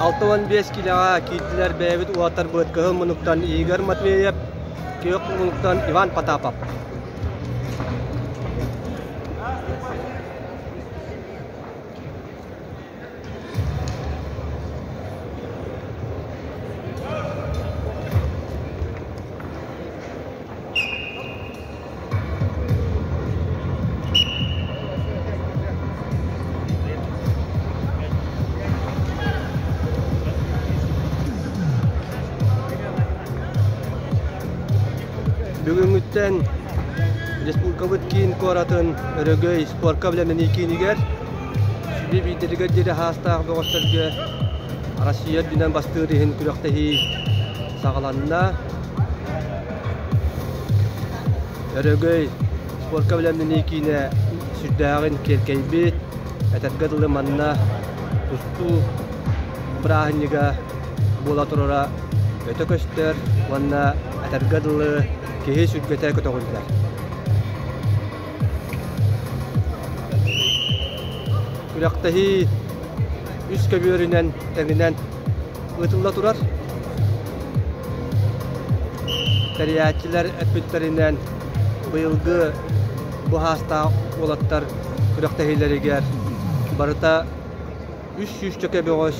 65 киилэҕэ киирдилэр бэйэбит уолаттарбыт Кыһыл Мунуктан Игорь Матвеев, Күөх Мунуктан Иван Потапов. Бүгүҥҥүттэн республикабыт киин куоратын Өрөгөй спорка бэлэмнэнии киинигэр сүбэ биирдэригэр диэри хаастаах бөҕөстөргө Россия үрдүнэн бастыыр иһин күрэхтэһии саҕаланна. Өрөгөй спорка бэлэмнэнии киинэ сүрдээҕин киэркэйбит, этэргэ дылы манна тустуу бырааһынньыга буола турара өтө көстөр уонна этэргэ дылы киһи сүргэтэ көтөҕүллэр. Күрэхтэһии үс көбүөрүнэн тэҥинэн ыытылла турар. Тэрийээччилэр эппиттэринэн, быйылгы бу саастаах уолаттар күрэхтэһиилэригэр барыта 300 чөкө бөҕөс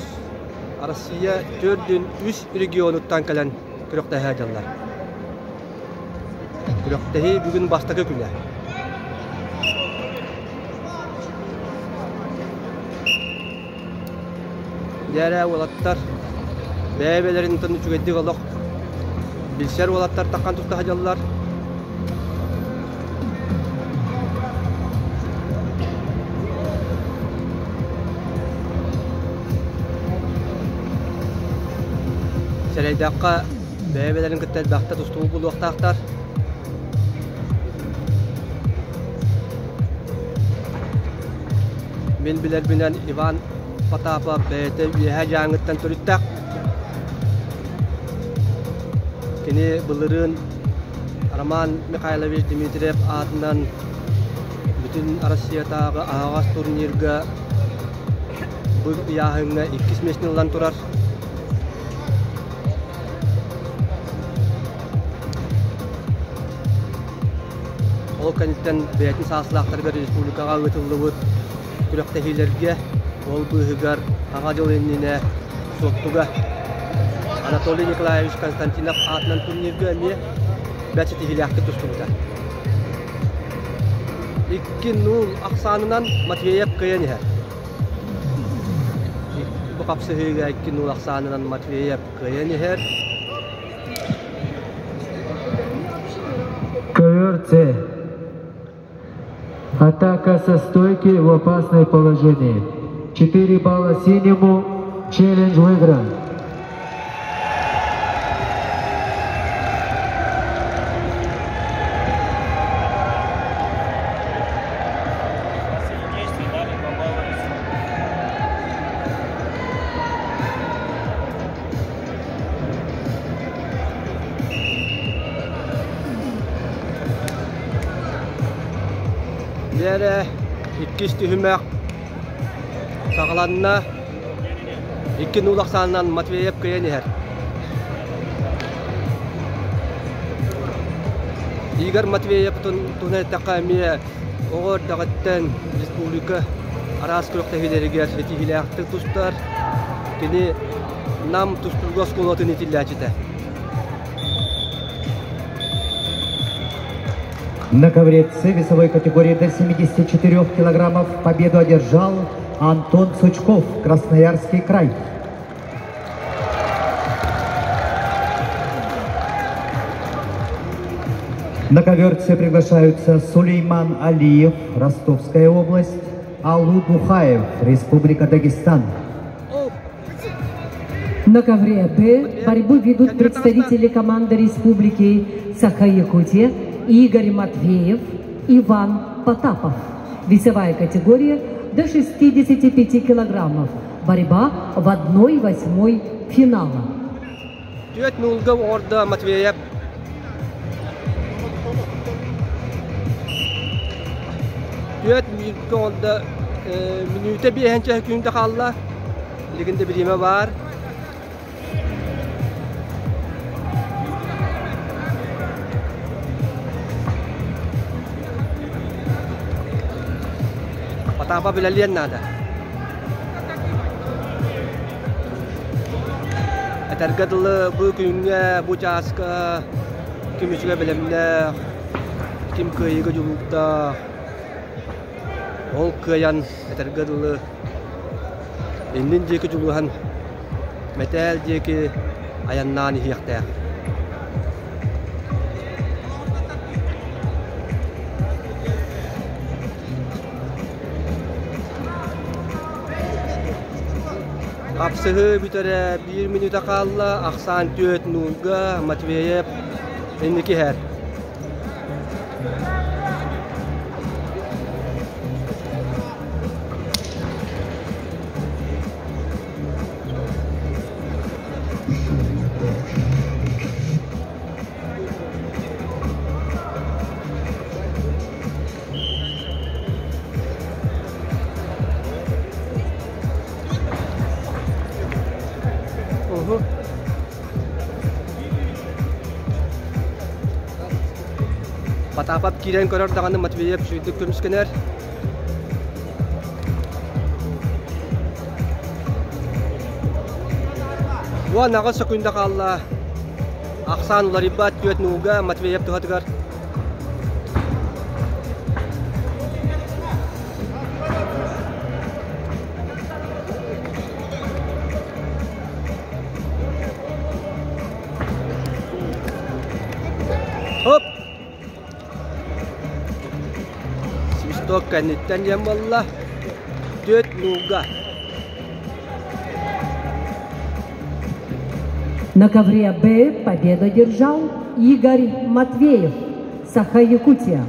Россия төрдүн үс регионуттан кэлэн күрэхтэһэ сылдьаллар. Күрэхтэһии бүгүн бастакы күнэ. Дьэ уолаттар бэйэ-бэйэлэрин үчүгэйдик олох билсэр уолаттар таххан туста сылдьаллар. Сэрэйдэххэ, бэйэ-бэйэлэрин кытта элбэхтэ тустуу булуохтаахтар. Мин билэрбинэн Иван Потапов бэйэтэ Үөһээ Дьааҥыттан төрүттээх. Кини былырыын Роман Михайлович Дмитриев аатынан бүтүн Россиятааҕы аһаҕас турнирга бу ыйааһыҥҥа иккис миэстэни ылан турар. Ол кэнниттэн бэйэтин сааслаахтарыгар республикаҕа ыытыллыбыт күрэхтэһиилэргэ, ол быыһыгар Саҥа дьыл иннинэ Суоттуга Анатолий Николаевич Константинов аатынан турнирга эмиэ бэрт ситиһиилээхтик тустубута. 2-0 ахсаанынан Матвеев кыайан иһэр. Бу хапсыһыыга 2-0 ахсаанынан Матвеев кыайан иһэр. Ковер С. Атака со стойки в опасное положение. 4 балла синему. Челлендж выигран. Дьэ иккис түһүмэх саҕаланна. Икки нуул ахсаанынан Матвеев кыайан иһэр. Игорь Матвеев туһунан эттэххэ эмиэ оҕо эрдэҕиттэн республика араас күрэхтэһиилэригэр ситиһиилээхтик тустар. Кини Нам тустууга оскуолатын иитиллээччитэ. На ковре С весовой категории до 74 килограммов победу одержал Антон Сучков, Красноярский край. На ковер С приглашаются Сулейман Алиев, Ростовская область, Алу Бухаев, Республика Дагестан. На ковре Б борьбу ведут представители команды Республики Саха-Якутия Игорь Матвеев, Иван Потапов. Весовая категория до 65 килограммов. Борьба в 1-8 финала. Түөрт нуулга оҥордо Матвеев. Түөрт мүнүүтэ оҥордо мүнүүтэ биэһинчэ күнтэ хаалла. Билигин да бириэмэ баар. Потапов үлэлиэн наада. Этэргэ дылы бу күҥҥэ, бу чааска ким үчүгэй бэлэмнээх, ким кыайыыга дьулуурдаах, ол кыайан этэргэ дылы иннин диэки дьулуһан мэтээл диэки айаннаан иһиэхтээх. Хапсыһыы бүтэрэ биир мүнүүтэ хаалла, ахсаан түөрт нуулга Матвеев инники иһэр. Уһу. Потапов киирэн көрөр даҕаны Матвеев үчүгэйдик көмүскэнэр. 18 секунда хаалла. Ахсаан уларыйбат түөрт нууга Матвеев туһатыгар. Хоп! Свисток кэнниттэн диэн буолла. Түөрт нууга. На ковре Б победу одержал Игорь Матвеев, Саха-Якутия.